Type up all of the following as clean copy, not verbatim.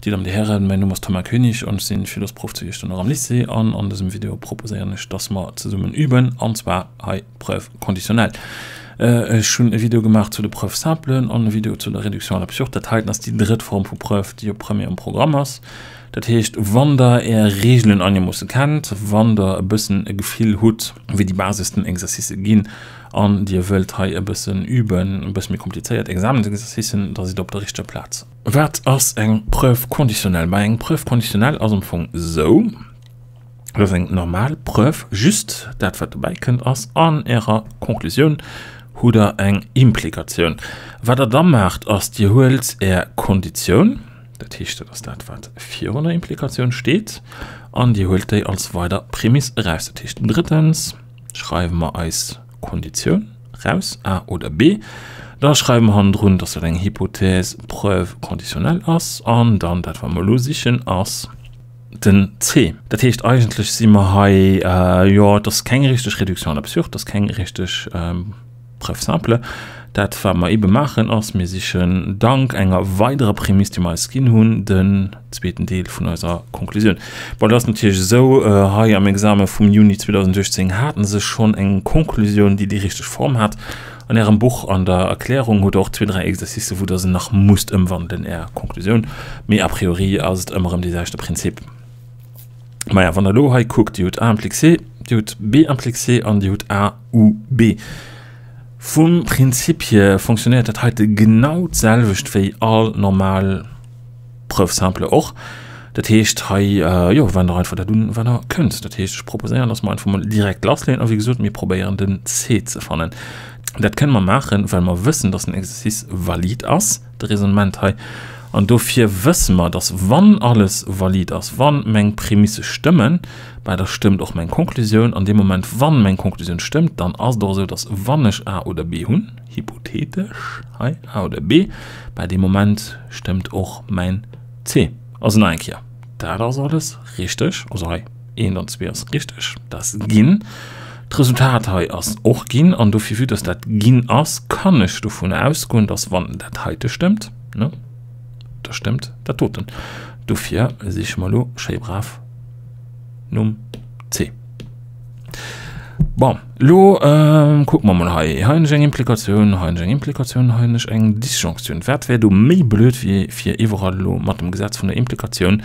Dir Dammen, Dir Hären, mäin Numm ass Thomas Koenig an ech sinn Philosproff zu Iechternach am Lycée an an dësem Video proposéieren ech, dass mer zesummen üben, an zwar hei d'Preuve conditionnelle. Ech hunn e Video gemaach zu de Preuves simples an e Video zu der Réduction à l'absurde. Dat heiten ass déi drëtt Form vu Preuve, déi op Première um Programm ass. Dat heescht, wann der är Reegelen einermoosse kennt, wann der e bëssen e Gefill hutt, wéi déi basesten Exercicë ginn an dir wëllt hei e bëssen üben, e bësse méi komplizéiert Examensexercicen, da sidd der op der richteger Plaz. Wat ass eng Preuve conditionnelle? Mä eng Preuve conditionnelle ass am Fong esou, dat ass eng normal Preuve, just dat wat dobäi kënnt ass, an Ärer Konklusioun hutt Der eng Implikatioun. Wat Der da maacht ass, Dir huelt Är Konditioun, dat heescht dat ass dat wat virun der Implikatioun steet, an Dir huelt déi als weider Prämiss eraus. Dat heescht drëttens schreiwe mer eis Konditioun raus, A oder B. Da schreiwe mer hannendrun, dass dat eng Hypothèse preuve conditionnelle ass. An dann dat, wat mer elo sichen, ass den C. Dat heescht, eigentlech si mer hei, jo, et ass keng richteg Réduction à l'absurde, et ass keng richteg Preuve simple. Dat, wat mer ebe maachen, ass, mir sichen dank enger weiderer Prämiss, déi mer eis ginn hunn, den zweeten Deel vun eiser Konklusioun. Bon, et ass natierlech esou, hei am Exame vum Juni 2018 hate se schonn eng Konklusioun, déi déi richteg Form hat. An Ärem Buch an der Erklärung hutt Der och zwee, dräi Exercicë, wou Der se nach musst ëmwandelen, Är Konklusioun. Mee a priori ass et ëmmer erëm dee selwechte Prinzip. Maja, wann Der elo hei kuckt, Dir hutt A implique C, Dir hutt B implique C an Dir hutt A u B. Vum Prinzip hier fonctionnéiert dat heite genau d'selwecht wéi all normal Preuve simple och. Dat heescht hei, jo, wend der einfach dat un, wat der kënnt. Dat heescht, ech proposéieren, dass mer einfach mol direkt lassleeën a wéi gesot, mir probéieren den C ze fannen. Dat kënne mer maachen, well mer wëssen, dass den Exercice valid ass, de Raisonnement hei. An dofir wësse mer, dass wann alles valid ass, wann meng Prämisse stëmmen, bah da stëmmt och meng Konklusioun. An deem Moment, wann meng Konklusioun stëmmt, dann ass et och esou, dass wann ech A oder B hunn, hypothetesch hei A oder B, bei deem Moment stëmmt och mäin C. Also nach eng Kéier, dat ass alles richteg, also hei 1 an 2 ass richteg, dat ass ginn. D'Resultat hei ass och ginn an dofir, vue dass dat ginn ass, kann ech dovun ausgoen, dass wann dat heite stëmmt, ne, da stëmmt dat doten. Dofir siche mer elo schéi brav nom C. Bon, lo kucke mer mol hei. Hei hunn ech eng Implikatioun, hei hunn ech eng Implikatioun, hei hunn ech eng Disjonctioun. Wat wär do méi blöd, wéi fir iwwerall elo mat dem Gesetz vun der Implikatioun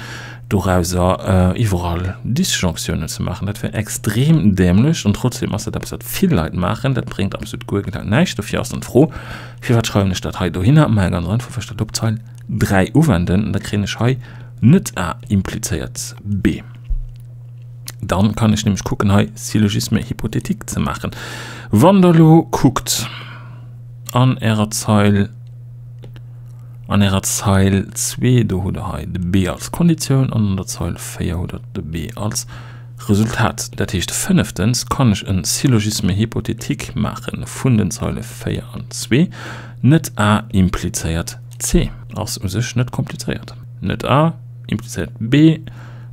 dorauser iwwerall Disjonctiounen ze maachen? Dat wär extrem dämlech an trotzdem ass dat eppes, wat vill Leit maachen. Dat bréngt absolut guer näischt. Dofir ass dann d'Fro, Firwat schreiwen ech dat hei dohinner? Maja, ganz einfach, well ech dat op d'Zeil 3 uwenden an da kréien ech hei net A implizéiert B. Dann kann ech nämlech kucken hei Syllogisme hypothétique ze maachen. Wann der elo kuckt an ärer Zeil, an ärer Zeil 2, do hutt der hei de B als Konditioun an an der Zeil 4 hutt der de B als Resultat. Dat heescht fënneftens kann ech en Syllogisme hypothétique maache vun den Zeile 4 an 2, net A implizéiert C. Ass u sech net komplizéiert. Net A implizéiert B.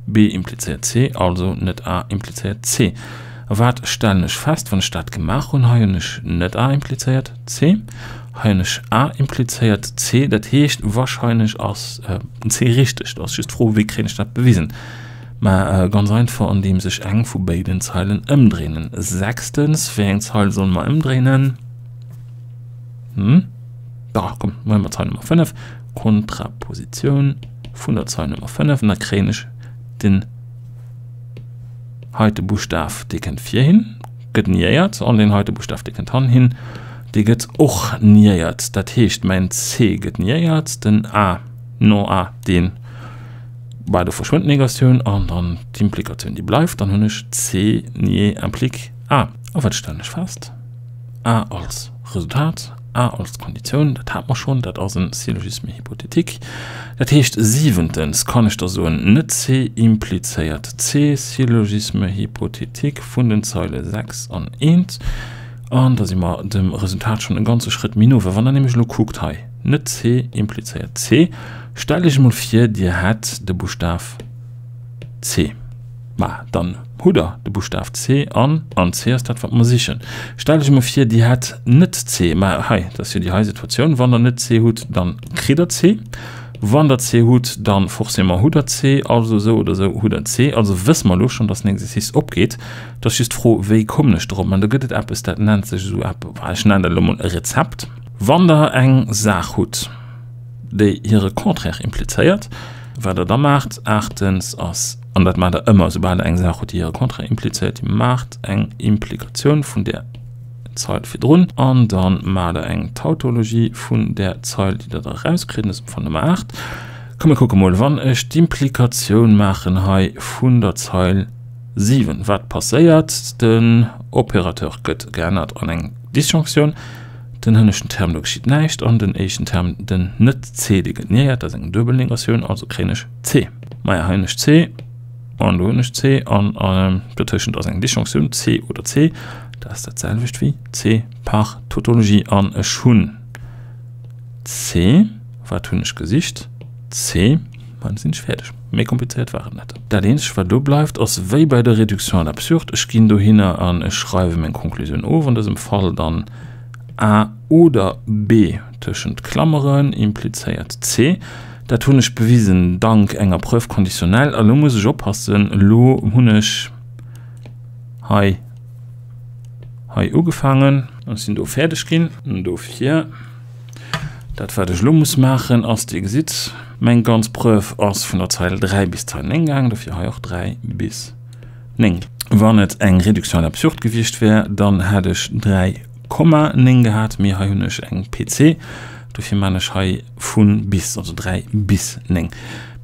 B implizéiert C, also net A implizéiert C. A wat stellen ech fest, wann ech dat gemaach hunn? Hei hunn ech net A implizéiert C, hei hunn ech A implizéiert C. Dat heescht, wahrscheinlech ass C richteg. Do ass just d'Fro, wéi kréien ech dat bewisen? Mä ganz einfach, andeems ech eng vu béiden Zeilen ëmdréinen. Sechstens, wéi eng Zeil solle mer ëmdréinen? Hm? Da komm, maache mer d'Zeil Nummer 5, Kontrapositioun vun der Zeil Nummer 5, an da kréien ech den heite Buschtaf, dee kënnt vir hin, gëtt niéiert, an deen heite Buschtaf, dee kënnt han hin, dee gëtt och niéiert. Dat heescht, mäin C gëtt niéiert, den A, non A, deen, bah, do verschwënnt d'Negatioun, an dann d'Implikatioun, déi bleift. Dann hunn ech C nié implique A. A wat stellen ech fest? A als Resultat, A als Konditioun, dat hate mer schonn, dat ass e Syllogisme hypothétique. Dat heescht, siwentens kann ech da soen, net C implizéiert C, Syllogisme hypothétique vun den Zeile 6 an 1. An da si mer dem Resultat schonn e ganze Schrëtt méi no. Well wann Der nämlech elo kuckt hei, net C implizéiert C, stellt Iech emol vir, Dir hätt de Buschtaf C. Ma dann hutt Der de Buschtaf C an, an C ass dat, wat mer sichen. Stellt Iech emol vir, Dir hätt net C. Ma hei, dat ass jo déi hei Situatioun. Wann Der net C hutt, dann kritt Der C. Wann der C hutt, dann forcément hutt der C, also esou oder esou hutt der C. Also wësse mer elo schonn, dass den Exercice opgeet. Et ass just d'Fro, wéi kommen ech drop? Mä do gëtt et eppes, dat nennt sech esou epp, ech nennen dat elo mol e Rezept. Wann der eng Saach hutt, déi hire Contraire implizéiert, wat der da maacht, aachtens ass, an dat maacht der ëmmer, soubal der eng Saach hutt, déi hire Contraire implizéiert, Dir maacht eng Implikatioun vun där Zeil virdrun an da maacht der eng Tautologie vun där Zeil, déi der da erauskritt, an dësem Fall Nummer 8. Komm mir kucke mol, wann ech d'Implikatioun maachen hei vun der Zeil 7, wat passéiert? Den Opérateur gëtt geännert an eng Disjonktioun. Den hënneschten Term, do geschitt näischt, an den éischten Term, den net C, dee gëtt niéiert, dat ass eng duebel Negatioun, also kréien ech C. Maja, hei hunn ech C an do hunn ech C an dotëschent ass eng Disjonktioun, C oder C, dat ass dat selwecht wéi C par Tautologie an ech hunn C. Wat hunn ech gesicht? C. Dann sinn ech fäerdeg. Méi komplizéiert war et net. Dat eenzegt wat elo bleift ass wéi bei der Réduction à l'absurde, ech ginn dohinner an ech schreiwe meng Konklusioun of, an dësem Fall dann A oder B tëschent Klammeren, implizéiert C. Dat hunn ech bewisen dank enger Preuve conditionnelle. A lo muss ech oppassen, elo hunn ech hei hei ugefaangen an sinn do fäerdeg ginn. Dofir. Dat wat ech elo muss maachen ass, Dir gesitt, meng ganz Preuve ass vun der Zeil 3 bis Zeil 9 gaangen, dofir hei och 3 bis 9. Wann et eng Réduction à l'absurde gewiescht wär, dann hätt ech 3,9 gehat, mee hei hunn ech eng PC, dofir maan ech hei vu bis, also 3 bis 9.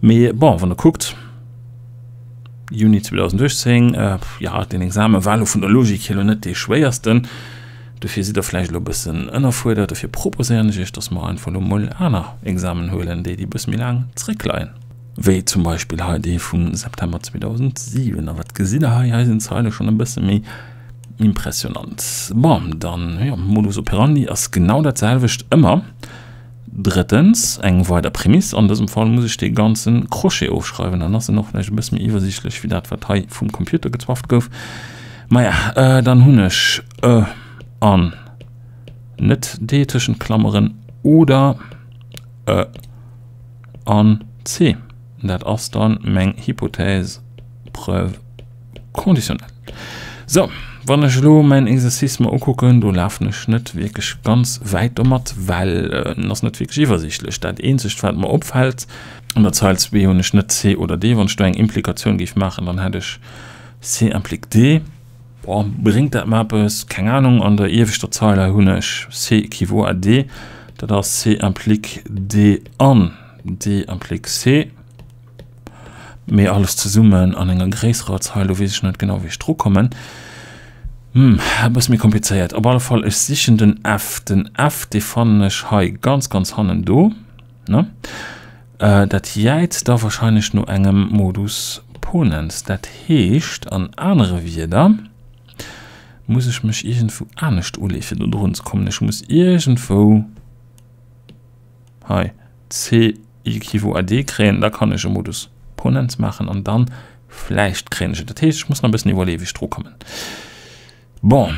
Mee bon, wann Der kuckt, Juni 2018, jo, deen Examen war elo vun der Logik hier elo net dee schwéiersten. Dofir sidd der vläicht elo e bëssen ënnerfuerdert. Dofir proposéieren ech iech, dass mer einfach elo mol aner Examen huelen, déi déi bësse méi laang zréckleien. Wéi zum Beispill hei dee vum September 2007. A wat gesitt der hei? Hei sinn d'Zeile schonn e bësse méi impressionant. Bon, dann, jo, Modus operandi ass genau dat selwecht ëmmer. Drëttens, eng weider Prämiss, an dësem Fall muss ech dee ganze Crochet ofschreiwen, dann ass en och vläicht e bësse méi iwwersiichtlech wéi dat, wat hei vum Computer gezwafft gouf. Maja, dann hunn ech e an net d tëschent Klammeren oder e an c. Dat ass dann meng Hypothèse preuve conditionnelle. Sou, wann ech elo mäin Exercice mer ukucken, do lafen ech net wierklech ganz wäit domat, well en ass net wierklech iwwersiichtlech. Dat eenzegt wat mer opfält, an der Zeil 2 hunn ech net c oder d. Wann ech do eng Implikatioun géif maachen, dann hätt ech c implique d. Bon, bréngt dat mer eppes? Keng Anung. An der ieweschter Zeil hei hunn ech c équivaut à d. Dat ass c implique d an d implique c. Mee alles zesummen an enger gréisserer Zeil, do weess ech net genau, wéi ech dru kommen. Hm, e bësse méi komplizéiert. Op alle Fall, ech sichen den F. Den F, dee fannen ech hei ganz, ganz hannen do, ne? Dat jäizt da wahrscheinlech no engem Modus ponens. Dat heescht an anere Wierder, muss ech mech iergendwou anescht uleeë fir do drun ze kommen. Ech muss iergendwou hei C équivaut à D kréien, da kann ech e Modus ponens maachen an dann vläicht kréien ech et. Dat heescht, ech muss nach e bëssen iwwerleeë wéi ech dru kommen. Bon,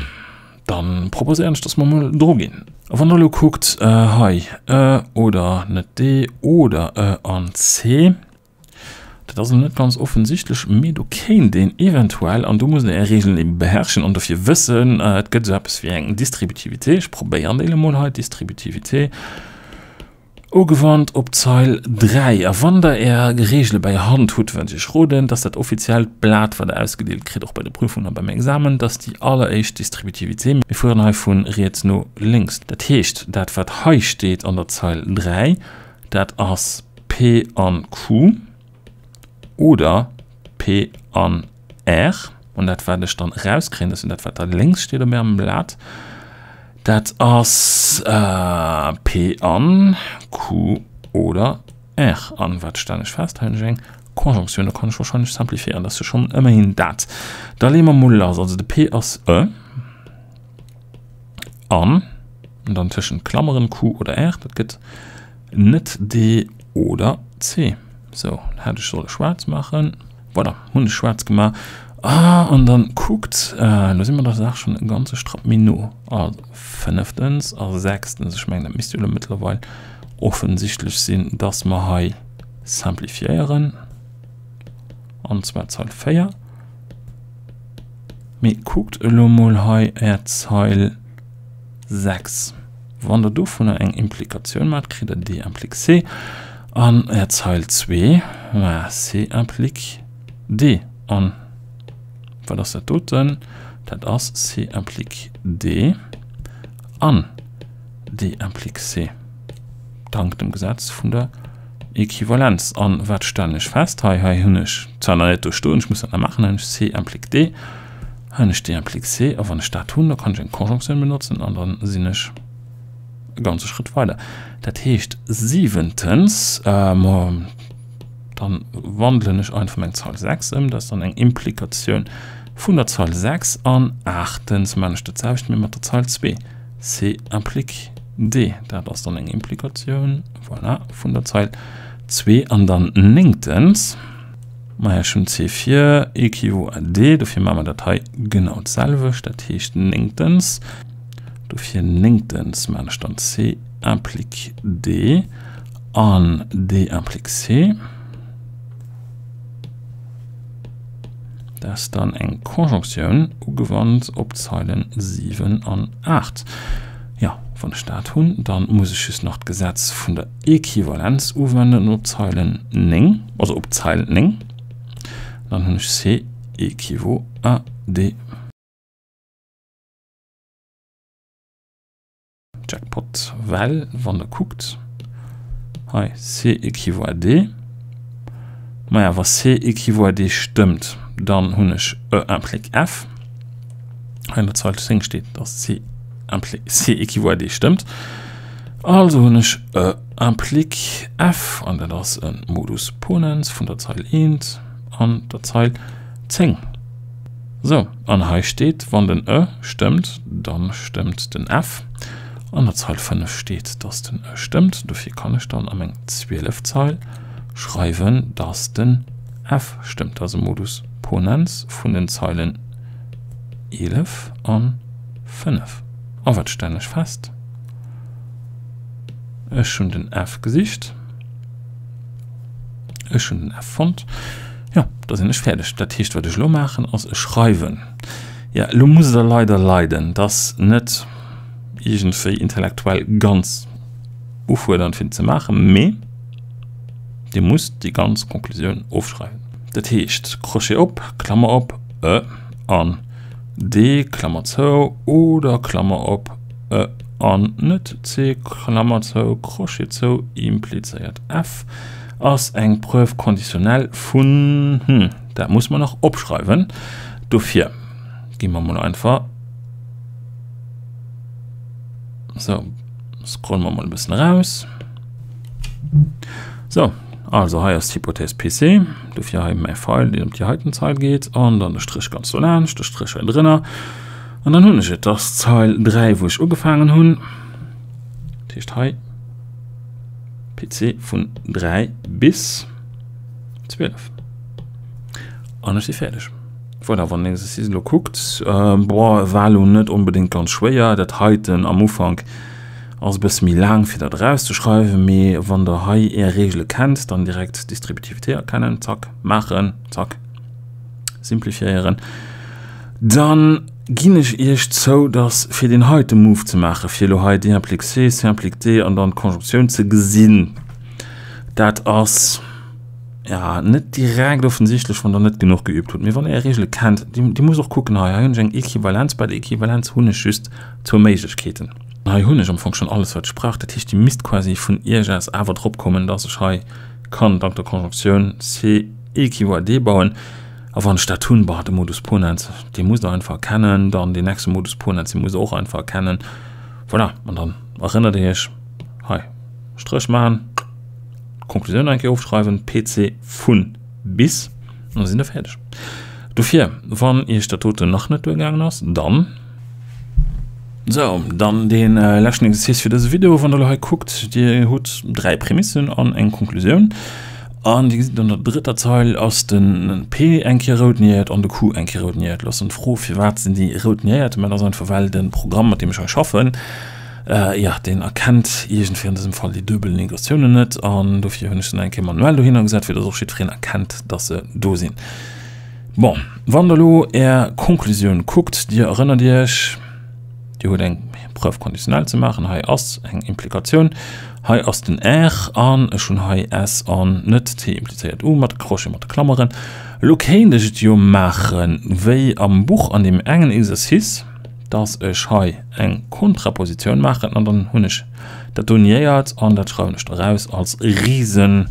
dann proposéieren ech, dass mer mol dru ginn. A wann der elo kuckt, hei e oder net D oder e an C, dat ass elo net ganz offensichtlech, mee do kéint een eventuell, an do musst der är Regeln ebe beherrschen an dofir wëssen, et gëtt esou eppes wéi eng Distributivité, ech probéieren déi elo mol hei, Distributivité, Ugewannt op d'Zeil 3. A wann der är Reegele bäi Hand hutt, wënsch ech roden, dass dat offiziellt Blat, wat der ausgedeelt kritt, och bei der Prüfung a beim Examen, dass déi alleréischt Distributivité, mir fueren hei vu riets no lénks, dat heescht, dat wat hei steet an der Zeil 3, dat ass P an Q oder P an R, an dat wat ech dann erauskréien, dat ass jo dat wat da lénks steet op ärem Blat, dat ass P an Q oder R. An wat stellen ech fest? Hei hunn ech eng Konjonktioun, do kann ech wahrscheinlech simplifiéieren, dat ass jo schonn ëmmerhin dat. Da leeë mer mol lass, also de P ass E an, an dann tëschent Klammeren Q oder R, dat gëtt net D oder C. Sou, hätt ech solle schwaarz maachen. Voilà, hunn ech schwaarz gemaach. Ah, an dann kuckt, lo si mer der Saach schonn e ganze Strapp méi no. Also fënneftens a sechstens, ech mengen dat misst jo elo mëttlerweil. offensichtlech sinn, dass mer hei simplifiéieren, an zwar d'Zeil 4. Mee kuckt elo mol hei Är Zeil 6. Wann Der dovunner eng Implikatioun maacht, kritt Der D implique C. An Är Zeil 2, ma C implique D. An wat ass dat doten? Dat ass C implique D an D implique C, dank dem Gesetz vun der Equivalenz. An wat stellen ech fest? Hei, hei hunn ech zwar nach net do stoen, ech muss dat nach maachen, hei hunn ech C implique D, hei hunn ech D implique C. A wann ech dat hunn, da kann ech eng Konjonktioun benotzen an da sinn ech e ganze Schrëtt weider. Dat heescht siwentens, Dann wandelen ech einfach meng Zeil 6 ëm, dat ass dann eng Implikatioun vun der Zeil 6. An aachtens maan ech dat selwecht mee mat der Zeil 2, C implique D, dat ass dann eng Implikatioun, voilà, vun der Zeil 2. An dann néngtens, maja ech hunn C vir, équivaut à D, dofir maache mer dat hei genau d'selwecht, dat heescht néngtens, dofir néngtens maan ech dann C implique D, An D implique C. Dat ass dann eng Konjonktioun ugewannt op d'Zeilen 7 an 8. Jo, wann ech dat hunn, dann muss ech just nach d'Gesetz vun der Equivalenz uwenden op d'Zeilen 9, also op d'Zeil 9. Dann hunn ech C équivaut à D. Jackpot, well wann der kuckt hei C équivaut à D, maja wa C équivaut à D stëmmt, dann hunn ech E implique F. Hei an der Zeil 10 steet, dass C implique C équivaut à D stëmmt. Also hunn ech E implique F an dat ass e Modus ponens vun der Zeil 1 an der Zeil 10. Sou, an hei steet, wann den e stëmmt, dann stëmmt den f. An der Zeil 5 steet, dass den e stëmmt, dofir kann ech dann a meng 12 Zeil schreiwen, dass den f stëmmt. Dat ass e Modus ponens vun den Zeilen 11 an 5. A wat stellen ech fest? Ech hunn den f gesicht. Ech hunn den F fonnt. Jo, da sinn ech fäerdeg. Dat heescht, wat ech elo maachen, ass ech schreiwen. Jo, elo musst Der leider leiden, et ass net iergendwéi intellektuell ganz ufuerdernd fir ze maachen, mee Dir musst déi ganz Konklusioun ofschreiwen. Dat heescht, Crochet op, Klammer op, e an d, Klammer zou, oder Klammer op, e an net c, Klammer zou, Crochet zou, implizéiert f, ass eng Preuve conditionnelle vun, hm, dat muss mer nach opschreiwen. Dofir gi mer mol einfach, sou, scrollen mer mol e bëssen eraus. Sou, also hei ass d'Hypothèse PC, dofir hei mäi Feil, deen op déi heiten Zeil geet, an dann de Stréch ganz dolaanscht, de Stréch hei drënner, an dann hunn ech et. Dat ass d'Zeil 3, wou ech ugefaangen hunn, dat heescht hei PC vun 3 bis 12. An ech si fäerdeg. Voilà, wann een Exercice elo kuckt, boah, war elo net onbedéngt ganz schwéier, dat heiten am Ufank ass e bësse méi laang fir dat erauszeschreiwen, mee wann der hei är Reegele kennt, dann direkt Distributivité erkennen, zack, maachen, zack, simplifiéieren. Dann ginn ech iech zou, dass fir deen heite Move ze maachen, fir elo hei D implique C, C implique D an dann d'Konjonktioun ze gesinn, dat ass, ja, net direkt offensichtlech, wann der net genuch geübt hutt. Mee wann der är Reegele kennt, Dir musst och kucken, hei, hei hunn ech eng Equivalenz, bei der Equivalenz hunn ech just zwou Méiglechkeeten. Hei hunn ech am Fong schonn alles, wat ech brauch. Dat heescht, Dir misst quasi vun Iech aus awer drop kommen, dass ech hei kann dank der Konjonktioun C équivaut à D bauen. A wann ech dat hunn, bah, de Modus ponens, dee musst Der einfach erkennen, dann deen nächste Modus ponens, dee musst Der och einfach erkennen. Voilà, an dann erënnert Dir Iech, hei Stréch maachen, d'Konklusioun nach eng Kéier ofschreiwen, PC vun bis, an da sinn Der fäerdeg. Dofir, wann Iech dat doten nach net duergaangen ass, dann. Sou, dann dee leschten Exercice fir dëse Video. Wann der elo hei kuckt, Dir hutt 3 Prämissen an eng Konklusioun. An Dir gesitt, an der drëtter Zeil ass de P eng Kéier rout niéiert an de Q eng Kéier rout niéiert. Elo ass dann d'Fro, Firwat sinn déi rout niéiert? Mä dat ass einfach, well de Programm, mat deem ech hei schaffen. Jo, deen erkennt iergendwéi an dësem Fall déi duebel Negatiounen net an dofir hunn ech se nach eng Kéier manuell dohinner gesat, fir dass och jiddwereen erkennt, dass se do sinn. Bon, wann Der elo Är Konklusioun kuckt, Dir erënnert Iech, Dir hutt eng Preuve conditionnelle ze maachen, hei ass eng Implikatioun, hei ass den R an ech hunn hei S an net T implizéiert U mat de Crochet, mat de Klammeren. Elo kéint ech et jo maache wéi am Buch an deem engen Exercice, dass ech hei eng Kontrapositioun maachen an dann hunn ech dat do niéiert an dat schreiwen ech da raus als rise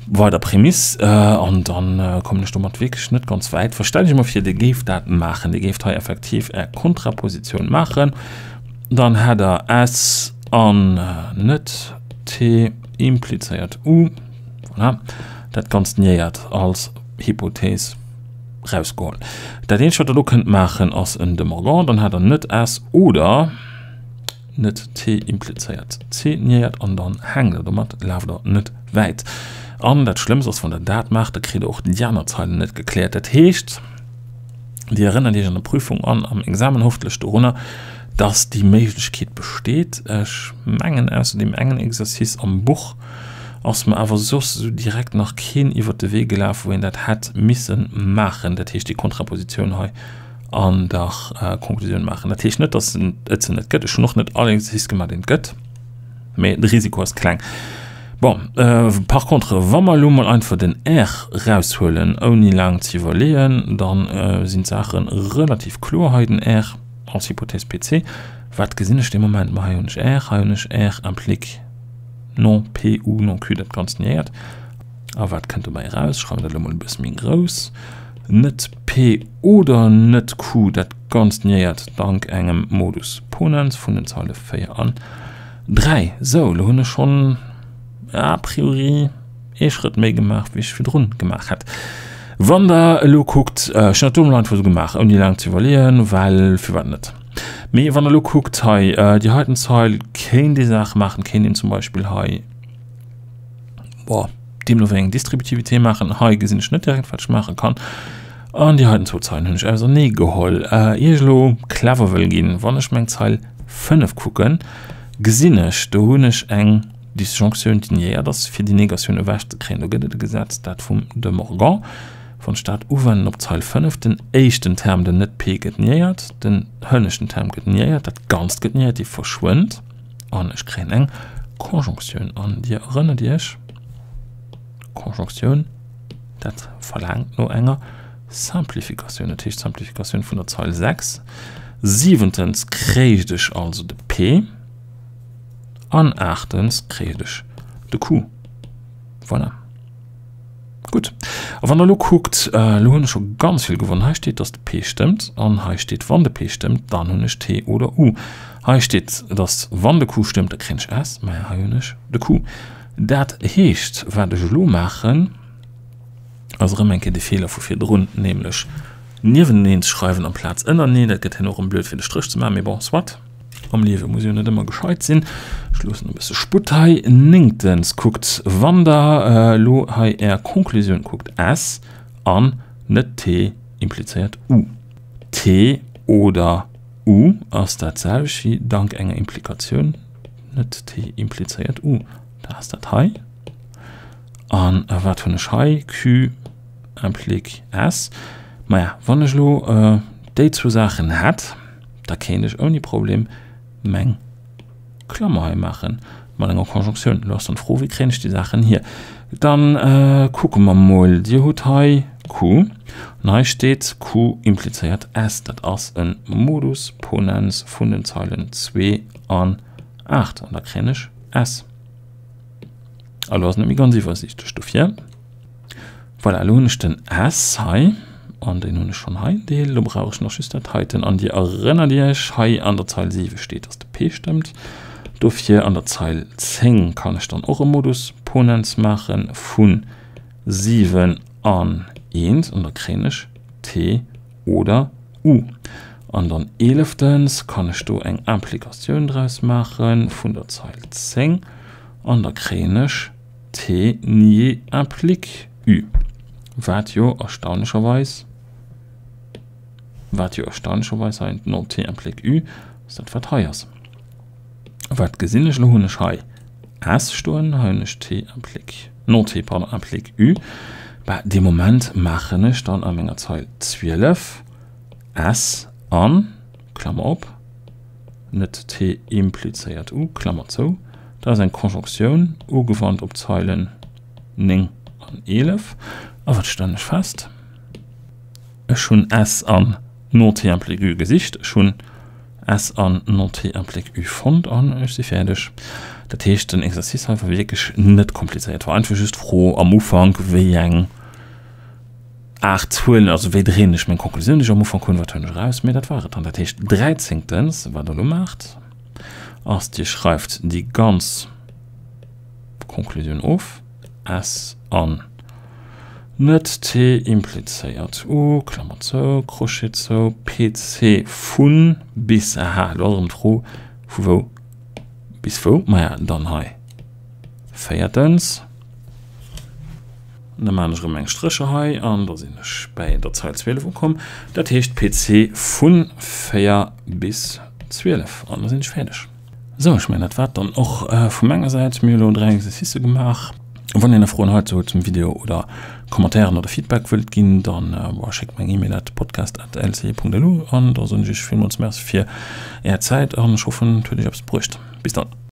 weider Prämiss an dann kommen ech domat wierklech net ganz wäit. Verstellt Iech emol vir, Dir géift dat maachen, Dir géift hei effektiv Är Kontrapositioun maachen, dann hätt Der S an net T implizéiert U, voilà, dat Ganzt niéiert als Hypothees rausgeholl. Dat eenzegt, wat Der elo kënnt maachen, ass en De Morgan, dann hätt Der net S oder net T implizéiert C niéiert an dann hänkt der domat, laaft der net wäit. An dat Schlëmmst ass, wann der dat maacht, da kritt der och déi aner Zeilen net gekläert. Dat heescht, Dir erënnert Iech an der Prüfung an am Examen hoffentlech dorunner, dass déi Méiglechkeet besteet. Ech mengen, ausser deem engen Exercice am Buch ass mer awer soss esou direkt nach keen iwwert de Wee gelaf, wou een dat hätt misse maachen, dat heescht déi Kontrapositioun hei an der Konklusioun maachen. Dat heescht net, datt et se net gëtt. Ech hunn och net all Exercice gemaach, deen et gëtt, mee de Risiko ass kleng. Bon, par contre, wa mer elo mol einfach den R eraushuelen, ouni laang ze iwwerleeën, da sinn d'Saache relativ kloer. Hei den R als Hypothèse PC. Wat gesinn ech dee Moment? Ma hei hunn ech R, hei hunn ech R implique non P ou non Q, dat Ganzt niéiert. A wat kënnt dobäi eraus? Ech schreiwen dat elo mol e bësse méi grouss. Net P oder net Q, dat Ganzt niéiert dank engem Modus ponens vun den Zeile 4 an 3. Sou, elo hunn ech schonn a priori ee Schrëtt méi gemaach, wéi ech virdrun gemaach hätt. Wann der elo kuckt, ech hunn dat do emol einfach esou gemaach, ouni laang ze iwwerleeën, well firwat net? Mee wann der elo kuckt hei, déi heiten Zeil kéint ee Saache maachen, kéint een zum Beispill hei, Boah, deemno wéi eng Distributivité maachen. Hei gesinn ech net direkt, wat ech maache kann. An déi heiten zwou Zeilen hunn ech ausernee geholl. Ier ech elo clever wëll ginn, wann ech meng Zeil 5 kucken, gesinn ech, do hunn ech eng Disjonctioun, déi niéiert ass, fir déi Negatioun ewechzekréien. Do gëtt et e Gesetz, dat vum De Morgan. Wann ech dat uwennen op d'Zeil 5, den éischten Term, den net P, gëtt niéiert, den hënneschten Term gëtt niéiert, dat Ganzt gëtt niéiert, dee verschwënnt. An ech kréien eng Konjonktioun. An Dir erënnert Iech, Konjonktioun, dat verlaangt no enger Simplifikatioun, dat heescht Simplifikatioun vun der Zeil 6. Siwentens kréicht ech also de P an aachtens kréicht ech de Q. Voilà. Gutt. A wann der elo kuckt, elo hunn ech scho ganz vill gewonn. Hei steet, dass de P stëmmt an hei steet, wann de P stëmmt, dann hunn ech T oder U. Hei steet, dass wann de Q stëmmt, da kréien ech S, mä hei hunn ech de Q. Dat heescht, wat ech elo maachen, ass erëm eng Kéier de Feeler vu virdrun, nämlech nieweneneen ze schreiwen amplaz ënnereneen. Dat gëtt herno erëm blöd fir de Stréch ze maachen, mee bon, soit. Am Liewe muss jo net ëmmer gescheit sinn. Ech loossen e bësse Sputt hei. Néngtens, kuckt, wann der elo hei Är Konklusioun kuckt, S an net T implizéiert U. T oder U ass dat selwecht wéi dank enger Implikatioun net T implizéiert U. Dat ass dat hei. An wat hunn ech hei? Q implique S. Maja, wann ech elo déi zwou Saachen hätt, da kéint ech ouni Problem meng Klammer hei maachen mat enger Konjonktioun. Elo ass dann d'Fro, wéi kréien ech déi Saachen hier? Dann kucke mer mol. Dir hutt hei Q an hei steet Q implizéiert S. Dat ass e Modus ponens vun den Zeilen 2 an 8 an da kréien ech S. A lo ass et net méi ganz iwwersiichtlech dofir. Voilà, elo hunn ech den S hei an deen hunn ech schonn hei en Deel. Elo brauch ech nach just dat heiten. An Dir erënnert Iech, hei an der Zeil 7 steet, dass de P stëmmt. Dofir an der Zeil 10 kann ech dann och e Modus ponens maache vu 7 an 1 an da kréien ech T oder U. An dann eeleftens kann ech do eng Implikatioun draus maache vun der Zeil 10 an da kréien ech T nié implique U, wat jo erstaunlecherweis, wat jo erstaunlecherweis hei non T implique U ass dat wat hei ass. Wat gesinn ech? Elo hunn ech hei S stoen, hei hunn ech T implique, non T, pardon, implique U. Bah, dee Moment maachen ech dann a menger Zeil 12 S an, Klammer op, net T implizéiert U, Klammer zou. Dat ass eng Konjonktioun, ugewannt op d'Zeilen 9 an 11. A wat stellen ech fest? Ech hunn S an non T implique U gesicht, ech hunn S an non T implique U fonnt an ech si fäerdeg. Dat heescht, den Exercice hei war wierklech net komplizéiert, war einfach just d'Fro am Ufank, wéi eng Aart Zuelen, also wéi dréinen ech meng Konklusioun, déi ech am Ufank hunn, wat huelen ech eraus? Mee dat war et dann. Dat heescht, dräizéngtens, wat Der elo maacht, ass, Dir schreift déi ganz Konklusioun of, S an net T implizéiert U, Klammer zou, Crochet zou, PC vu bis, aha, elo ass erëm d'Fro, vu wou bis wou, maja, dann hei véiertens, da maachen ech erëm meng Strécher hei an da sinn ech bäi der Zeil 12 ukomm, dat heescht PC vu 4 bis 12 an da sinn ech fäerdeg. Sou, ech mengen dat war et dann och vu menger Säit. Mir hu lo 3 Exercicë gemaach. Wann dir nach Froen heizou hutt zum Video oder Commentairen oder Feedback wëllt ginn, dann schéckt mer eng E-Mail at podcast@lce.lu an da soen ech iech villmools Merci fir är Zäit an ech hoffen et huet iech eppes bruecht. Bis dann.